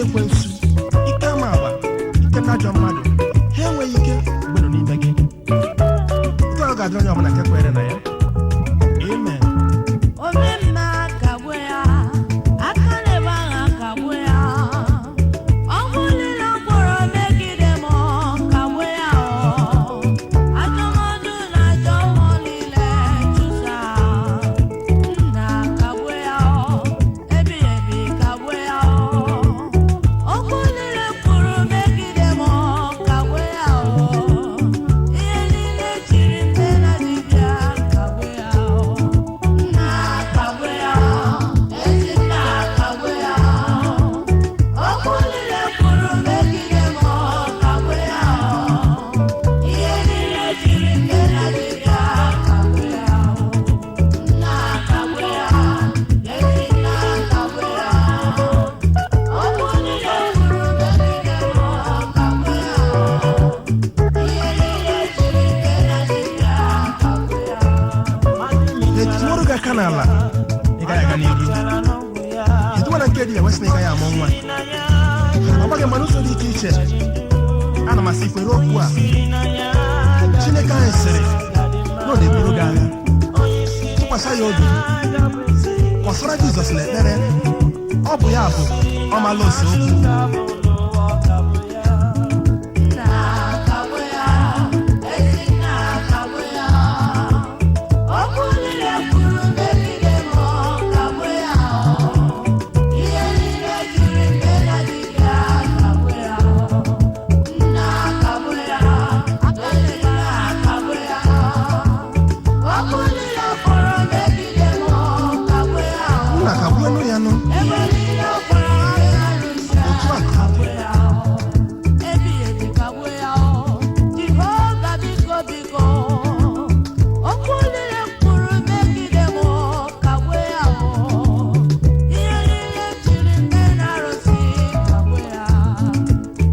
Ekwensu, ike ama agba, ike ndị ajọ mmadụ, ha enweghị ike mgbe nọ n'ime gị. Otu ahụ ga-adị onye ọbụla nke kwere na ya. Amen. Omemma kagbuo ya, aka na-ebe agha kagbuo ya, ọgwụ niile mkpọrọ megide m kagbuo ya, ajọ mmadụ na ajọ mmụọ niile chụsa, nna kagbuo ya, ebighị ebi kagbuo ya, okwu niile kwuru megide m kagbuo ya, ihe niile chiri nne na dibịa kagbuo ya. Nna kagbuo ya, ezi nna kagbuo ya, okwu niile kwuru megide m kagbuo ya, ihe niile chiri nne na dibịa kagbuo ya. Nna kagbuo ya, ezi nna kagbuo ya, okwu niile kwuru megide m kagbuo ya, ihe niile chiri nne na dibịa kagbuo ya. Etinyere gị aka n'ala, ị gaghị aga n'iru. Etuwana nke dị ya wesị na ị gaghị amụ nwa. Ọ gbaghị mmanụ ụzọ dị iche iche. Ana m asị kwere okwu a. Chineke anyị sịrị na ọ na-eburu gị agha. Tụkwasị ya obi, kọsara Jizọs n'ekpere. Ọ bụ ya bụ ọmala ose okwu. Nna kagbuo ya, ezi nna kagbuo ya, okwu niile kwuru megide m kagbuo ya, ihe niile jiri nne na dibịa kagbuo ya. Nna kagbuo ya, ezi nna kagbuo ya, okwu niile kwuru megide m kagbuo ya, Nna kagbuo ya nụ. ebe niile kwuru arụsị Otu a ka ọ dị. ebighị ebi kagbuo ya. Jehova biko biko, okwu niile kwuru megide m kagbuo ya, ihe niile jiri nne na arụsị kagbuo ya,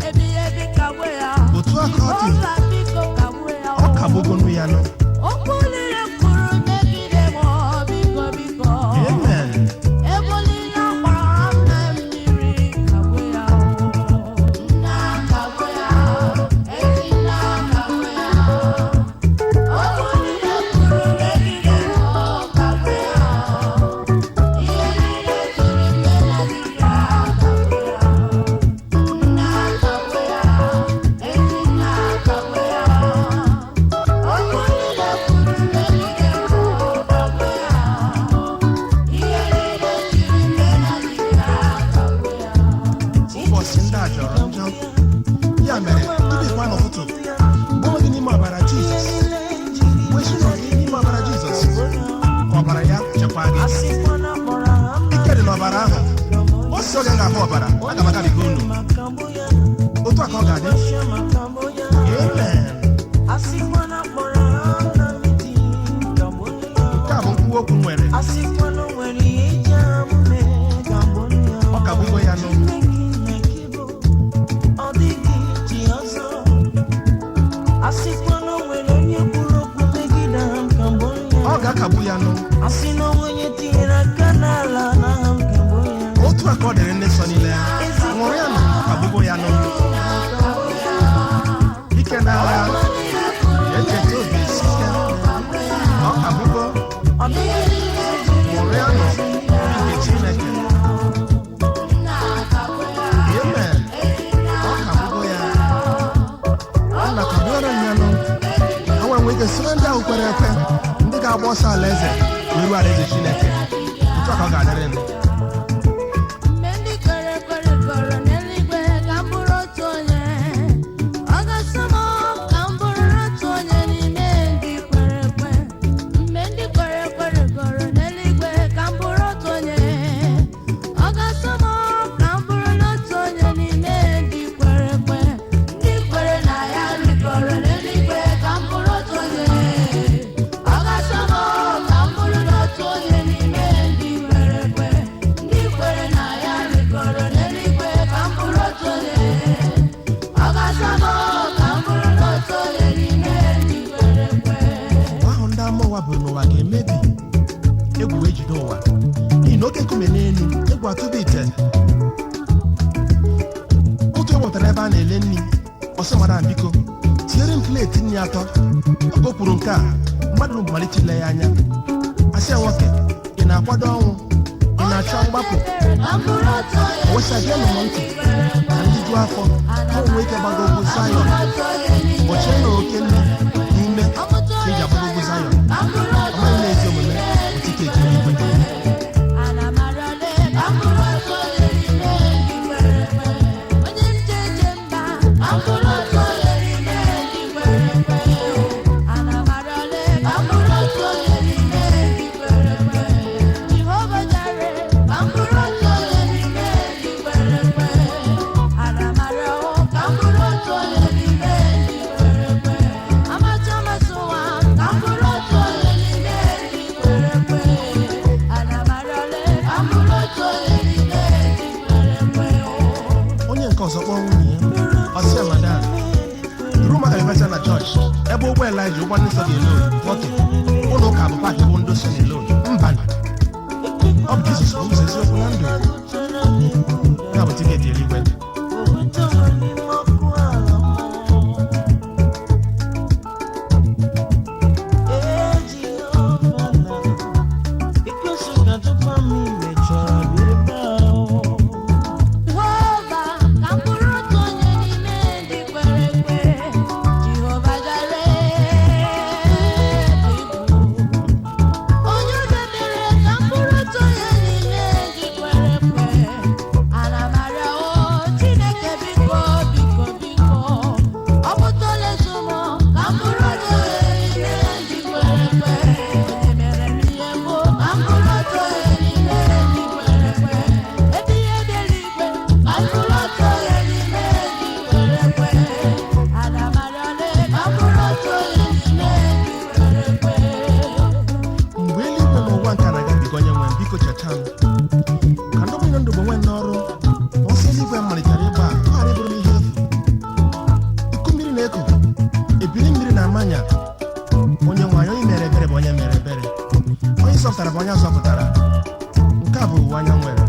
ebighị ebi kagbuo ya. Otu a ka ọ dị. Jehova biko kagbuo ya. Ọ kagbugonu ya nụ. Okwu niile kwuru megide m, biko biko. Amen. Ego niile gbara m na mmiri kagbuo ya. Nna kagbuo ya, ezi nna kagbuo ya, okwu niile kwuru megide m kagbuo ya, ihe niile jiri nne na dibịa kagbuo ya. Nna kagbuo ya, ezi nna kagbuo ya, okwu niile kwuru megide m kagbuo ya, ihe niile jiri nne na dibịa kagbuo ya. Ụbọchị ndị a jọrọ njọ. Ya mere, tupu ịkwa n'ụtụtụ, gbanwe gị n'ime ọbara Jizọs. Wee gị n'ime ọbara Jizọs, ka ọbara ya chekwaa gị. Ike dị n'ọbara ahụ. O si oge ga-ahụ ọbara, aga m agabiga unu. Otu a ka ọ ga-adị. Amen. Nke a bụ nkwuwa okwu m nwere. Ọ kagbugo ya nụ. Ọ ga-akagbu ya nụ. Asị na onye tinyere aka n'ala n'aha m kagbuo ya. Otu a ka ọ dịrị ndị nsọ niile. Ṅụrụ ya nụ, ọ kagbugo ya nụ. Ike n'agha, echeta obi esi ike. Ọ kagbugo, Ọ dịghị ṅụrụ ya nụ, nke Chineke. Amen. Ọ kagbugo ya. Nna kagbuoro m ya nụ. Ha nwere nwee ike soro ndị ahụ kwere ekwe, ndị ga-agba ọsọ alaeze wee ruo alaeze Chineke. Otu a ka ọ ga-adịrị m. Mgbe ndị kwere ekwere kọrọ n'eluigwe ka m bụrụ otu onye, ọ ga-asọ m ka m bụrụ otu onye n'ime ndị kwere ekwe. Mgbe ndị kwere ekwere kọrọ n'eluigwe ka m bụrụ otu onye, ọ ga-asọ m ka m bụrụ otu onye n'ime ndị kwere ekwe. Ndị kwere na ya rịkọrọ n'eluigwe ka m bụrụ otu onye, ọ ga-asọ m ka m bụrụ otu onye n'ime ndị kwere ekwe. Ndị kwere na ya rịkọrọ n'eluigwe ka m bụrụ otu onye, ọ ga-asọ m ka m bụrụ otu onye n'ime ndị kwere ekwe. Mgbe ahụ ndị ama ụwa bụrụ n'ụwa ga-emebi, egwu wee jide ụwa, n'ihi na oke nkume n'elu egwu atụba ite. na-ele nri. Ọsọ, "Madam, biko tinyere m plate nri atọ." Oge o kwuru nke a, mmadụ malite ile ya anya, asị ya, "Nwoke, ị na-akwado ọnwụ? Ị na-achọ mgbapụ?" O wesịa, "Geenụ m ntị ka ndị ju afọ ha nwee ike gbago ugwu Zayọn." Kpọchie na oke nri n'ume ka eji agbago ugwu Zayọn. Ọ maghị na ezi omume bụ tiketi eluigwe. Onye nke ọzọ kpọọ nwunye ya, ọ sị ya, "Madam, duru maka bịabata na chọọchị ebe ụgbọ Elija, ụgbọ ndị nsọ ga-elo." Nwoke, ụlọ ụka bụ paakị bụ ndị nsọ na-elo mba. Ọ bụ Jizọs bụ ụzọ, eziokwu na ndụ. Ya bụ tiketi eluigwe. Jehova, ka m bụrụ otu onye n'ime ndị kwere ekwe. Jehova jare onye obebere, ka m bụrụ otu onye n'ime ndị kwere ekwe. Ana m arịọ o Chineke, biko, biko, biko, ọ pụta olezu m, ka m bụrụ otu onye n'ime ndị kwere ekwe. Onye mere m ihe mbụ, ka m bụrụ otu onye n'ime ndị kwere ekwe. Ebe ihe dị eluigwe, ka m bụrụ otu onye n'ime ndị kwere ekwe. Ana m arịọ ka m bụrụ otu onye n'ime ndị kwere ekwe. Mgbe eluigwe na ụwa nke a na-agabiga, onye nwe m, biko cheta m, ka ndị ọbụla ndụ bụ nwe n'ọrụ na ọsọ eluigwe m malitere ịgba a, ọ ghara ịbụrụ m ihe efu. Iku mmiri na-eku, ebili mmiri na-amanya. Onye nwe anyị, onye mere ebere bụ onye mere ebere, onye zọpụtara bụ onye azọpụtara. Nke a bụ uwe anya nwere.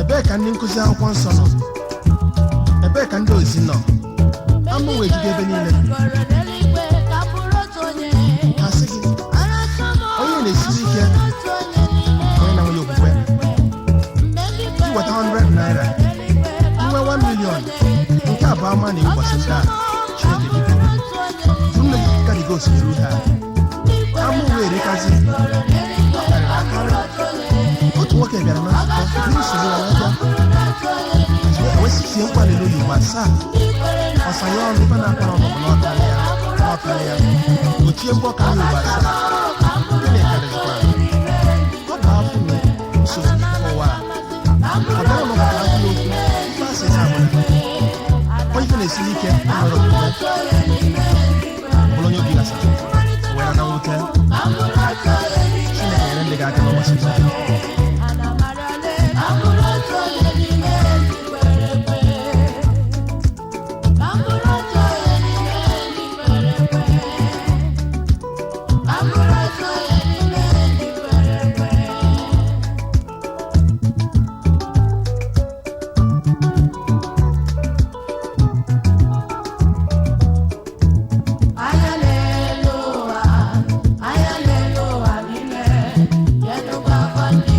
Ebee ka ndị nkụzi akwụkwọ nsọ nọ? Ebee ka ndị ozi nọ? Amụ wee jide ebe niile. Ha sị gị, onye na-esiri ike, onye na-enweghị okwukwe, iweta 100 naira, nwe 1 million. Nke a bụ ama na ụbọchị taa. Chineke, biko, nne gị karigo osimiri uhie a. Amụ wee erikazi karịrị akarị. Otu nwoke bịara na nzukọ buru nsogbu ya wee bịa, wee sị tie mkpu aleluya ugbo asaa. Ọsanye ọnụ ife na-akpara ọnụ bụ na ọkarị ya, na ọkarị ya. O tie mkpu ọkarị ugbo asaa. Gịnị karịzikwa? Ọ bụ afọ na nsogbu nke ụwa a. Ọ bịara n'ụka adịghị okwu ife asị ha bụ na onye ife na-esiri ike nwere okwukwe bụrụ onye obi ghasara were na mwute. Chineke nyere ndị gị aka n'ụbọchị taa. Anya n'elu ụwa, anya n'elu ụwa niile, yenụkwa afọ ndị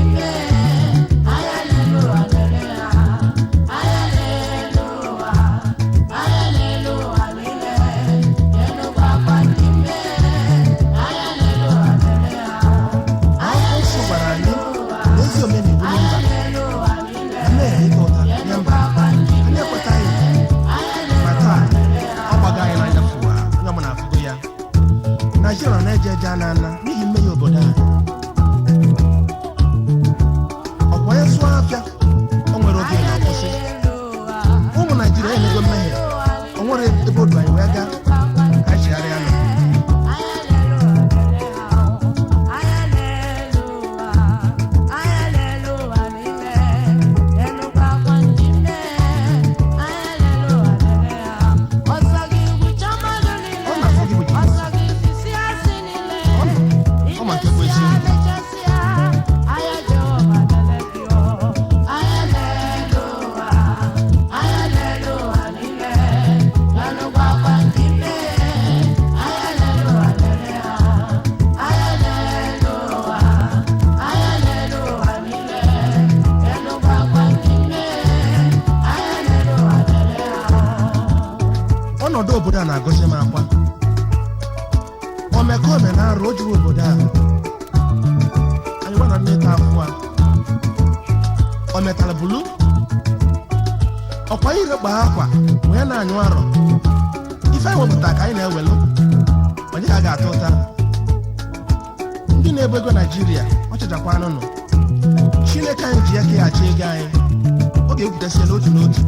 Ọnọdụ obodo a na-agụzi m akwa. Omekome na arụ o juru obodo a. Anyị gwa na nne ta afụ a o metara bulu ọkwa ire kpaa akwa wee na-anyụ arọ. Ife anyị wepụta ka anyị na-ewelu, onye ka a ga-ata ụta? Ndị na-ebu ego Naijiria ọchịchakwa anụnụ. Chineke anyị ji aka ya achọ ego anyị. Ọ ga-ekwutesiela otu n'otu.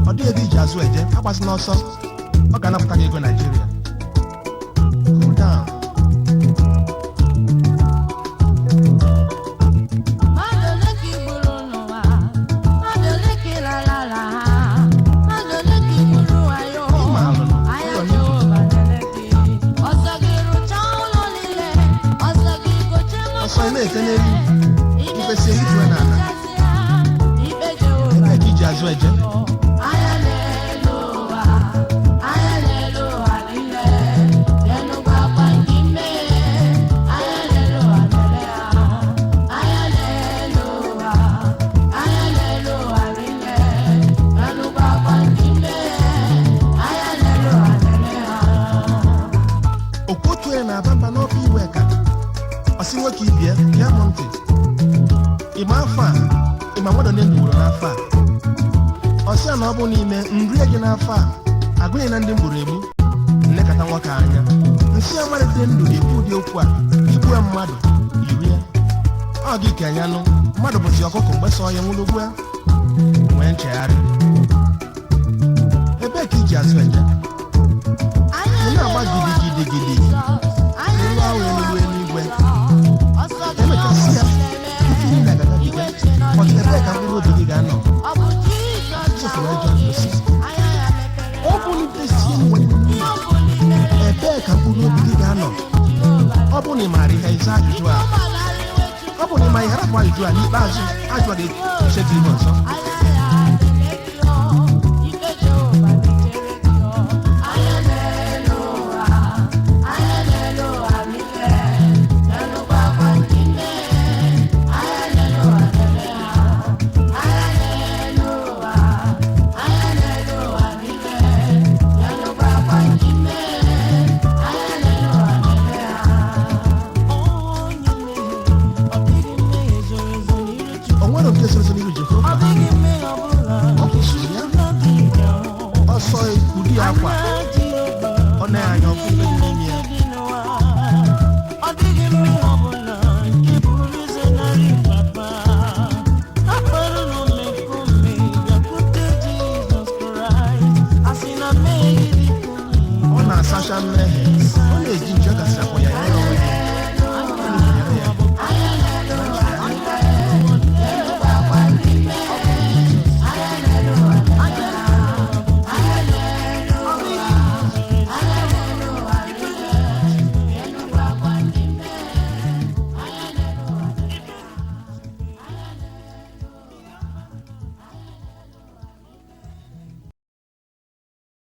Ọ dịghị ebe iji azụ eje, agbazina ọsọ. Ọ ga-anapụta gị ego Naijiria. Cool down. Mmadụ ole ka i gburu n'ụwa? Mmadụ ole ka ị larala ha? Mmadụ ole ka i gburu wayo? Ịma alụlụ, Anya ụlọ Jehova na-ele gị. Ọsọ gị rụchaa ụlọ niile. Ọsọ gị gochie moto Ọsọ ị na-ete n'elu, niile. ifesi eluigwe na ala. Imesịa, ikpe Jehova Ebee ka iji azụ eje? Anya n'elu ụwa, anya n'elu ụwa niile, n'enugwu akwa ndị mmehie, anya n'elu ụwa lele ha. Anya n'elu ụwa, anya n'elu ụwa niile, n'enugwu akwa ndị mmehie, anya n'elu ụwa lele ha. Okwu otu onye na-aba mba n'ofe iwe ka ọsị nwoke ibie bịa m ntị. Ịma afọ a, ịma mmadụ ole gburu n'afọ a? Ọsị a na ọ bụ n'ime nri gị n'afọ a agụghị na ndị m gburu egbu. Nlekọta nwoke anya nsị a mmadụ dị ndụ na-ekwu ụdị okwu a. Igbue mmadụ irie ọ gị ka ya nụ mmadụ bụzi ọkụkọ mgbe sọ ya nwụrụ ugbu a nwee nchegharị. Ebee ka iji azụ eje? Anya Ị na-agba n'elu ụwa gidigidigidi. Jizọs, anya Elu ahụ n'elu ụwa elu eluigwe. Jizọs, ọsọ gị Emechasịa, ọnwụ ife niile ga-agabiga. iwe che Ọtụ ebee ka n'ọdịda. mkpụrụ obi gị ga-anọ? Ọ bụ Jizọs Chefuru na-ahụ ajọ gị, ndụ si. anya ya mepere Ọ bụ n'isi nwe ihe ọ bụla i mere ebee ka mkpụrụ obi gị ga-anọ? Ọ bụ na ị maara ihe ịza ajụjụ a. Ọ bụ na ị ma ihe rapụ ajụjụ a n'ikpeazụ, ajụ a ga-eche gị ihe ọzọ. Anya ya na-ele gị ọ, ikpe Jehova na-echere gị ọ. Anya n'elu ụwa, anya n'elu ụwa niile, n'enugwu akwa ndị mmehie, anya n'elu ụwa lele ha. Anya n'elu ụwa, anya n'elu ụwa niile, n'enugwu akwa ndị mmehie, anya n'elu ụwa lele ha. Onye mmehie, ọ dịghị mmehie zoro ezo n'iru Chukwu. O nwere nke zoro ezo n'iru Ọ Jehova. dịghị mmehie ọbụla Ọ kwụsịrị ya. na-adịghị ahụ. Ọsọ ụdị akwa.